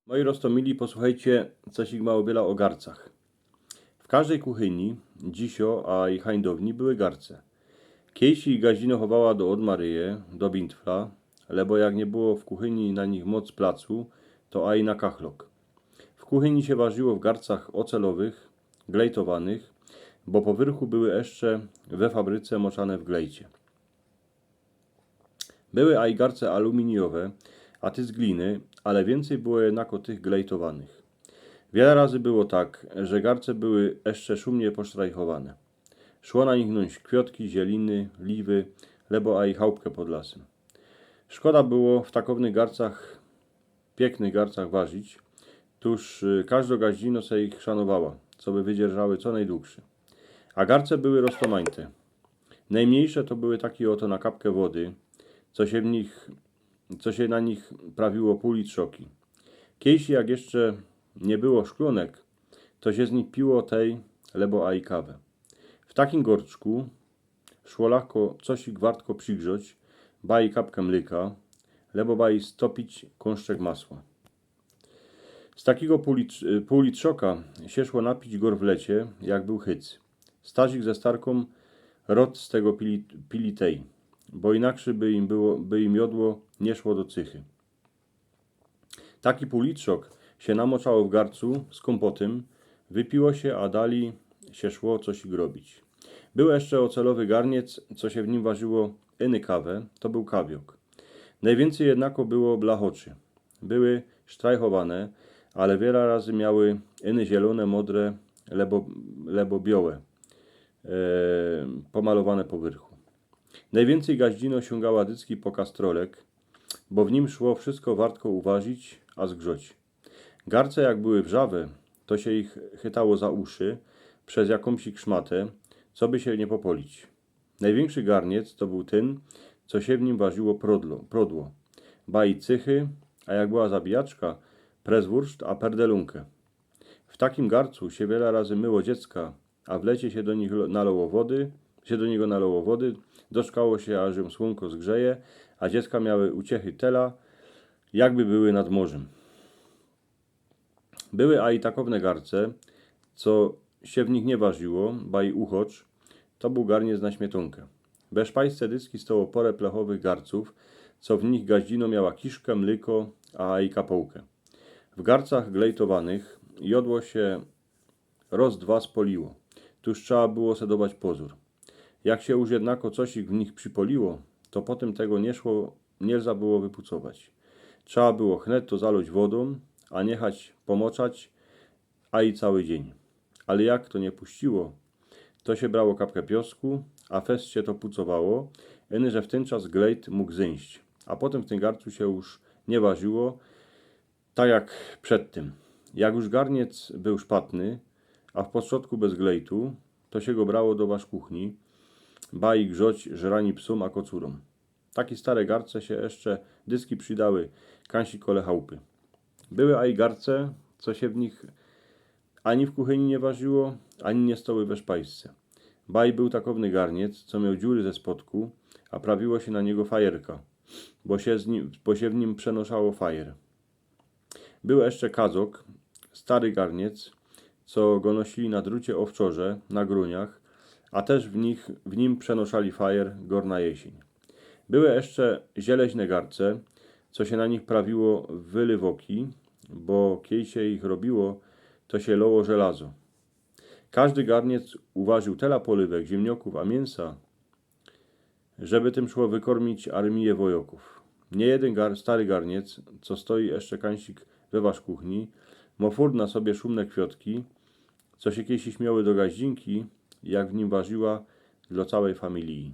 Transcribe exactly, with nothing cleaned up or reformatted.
Moi roztōmili, posłuchejcie, co sie mało wiela ô garcach. W kożdej kuchyni, dzisiŏ, a i hańdowni były garce. Kejsi gaździno chowała do odmaryje, do bintfla, lebo jak niy było w kuchyni na nich moc placu, to aj na kachlok. W kuchyni sie warziło w garcach ocelowych, glejtowanych, bo po wyrchu były jeszcze we fabryce moczane w glejcie. Były aj garce aluminijowe, a ty z gliny, ale wiyncyj było jednako tych glejtowanych. Wiela razy było tak, że garce były jeszcze szumnie posztrajchowane. Szło na nich nōńś kwiotki, zieliny, liwy, lebo aj chałpkã pod lasym. Szkoda było w takownych garcach, piyknych garcach warzić, tōż, y, kożdŏ gaździno se ich szanowała, coby wydzierżały co nojdługszy. A garce były roztōmajte. Nojmniejsze to były takie ôto na kapkã wody, co sie w nich, co sie na nich prawiło pōł litrzoki. Kejsi, jak jeszcze niy było szklōnek, to sie z nich piło tej, lebo aj kawã. W takim gorczku szło lachko cosik wartko przigrzŏć, baj kapkã mlyka, lebo baj stopić kōnszczek masła. Z takigo pōł lit-, pōł litrzoka sie szło napić gor w lecie, jak bōł hyc. Starzik ze starkōm rŏd z tego pili, pili tej, bo inakrzyj by im było, by im jŏdło niy szło do cychy. Taki pōł litrzok sie namoczało w garcu z kōmpotym, wypiło sie, a dalij sie szło cosik robić. Bōł jeszcze ôcelowy garniec, co sie w nim warziło iny kawã, to bōł kawiok. Nojwiyncyj jednako było blachoczy. Były sztrajchowane, ale wiela razy miały iny zielōne, modre, lebo, lebo biołe, e, pomalowane po wyrchu. Nojwiyncyj gaździno siōngała dycki po kastrolek, bo w nim szło wszystko wartko uwarzić, a zgrzoć. Garce jak były wrzawe, to sie ich chytało za uszy przez jakōmś szmatã, coby sie niy popolić. Nojwiynkszi garniec to bōł tyn, co sie w nim warziło prodło, prodło. Baj cychy, a jak była zabijaczka, prezwurszt a perdelōnkã. W takim garcu sie wiela razy myło dziecka, a w lecie sie do nich lo-, naloło wody, sie do niego naloło wody, doczkało sie, aż jōm słōnko zgrzeje, a dziecka miały uciechy tela, jakby były nad morzym. Były aj takowne garce, co sie w nich niy warziło, baj uchocz, to bōł garniec na śmietōnkã. We szpajsce dycki stoło pora plechowych garców, co w nich gaździno miała kiszkã, mlyko, a aj kapołkã. W garcach glejtowanych jŏdło sie roz dwa spoliło. Tōż trzeba było se dować pozōr. Jak sie już jednako cosik w nich przypoliło, to potym tego niy szło, niy lża było wypucować. Trzeba było chnet to zalŏć wodōm, a niechać pomoczać, a i cały dziyń. Ale jak to niy puściło, to sie brało kapkã piosku, a fest sie to pucowało, iny że w tyn czas glejt mōg zyńść, a potym w tym garcu sie już niy warziło, tak jak przedtym. Jak już garniec bōł szpatny, a w postrzodku bez glejtu, to sie go brało do waszkuchni, baj grzoć żrani psōm a kocurōm. Taki stare garce sie jeszcze dycki przydały, kańsi kole chałpy. Były aj garce, co sie w nich ani w kuchyni niy warziło, ani niy stoły we szpajsce. Baj bōł takowny garniec, co mioł dziury ze spodku, a prawiło sie na niego fajerka, bo sie z nim, bo sie w nim przenoszało fajer. Bōł jeszcze kadzok, stary garniec, co go nosili na drucie ôwczorze na grōniach, a tyż w nich, w nim przenoszali fajer gor na jesiyń. Były jeszcze zieleźne garce, co sie na nich prawiło wylywoki, bo kej sie ich robiło, to sie loło żelazo. Kożdy garniec uwarziōł tela polywek, ziymniŏkōw a miynsa, żeby tym szło wykormić armije wojŏkōw. Niyjedyn gar-, stary garniec, co stoi jeszcze kańsik we waszkuchni, mŏ furt na sobie szumne kwiotki, co sie kejsi śmioły do gaździnki, jak w nim warziła dlŏ cołkij familiji.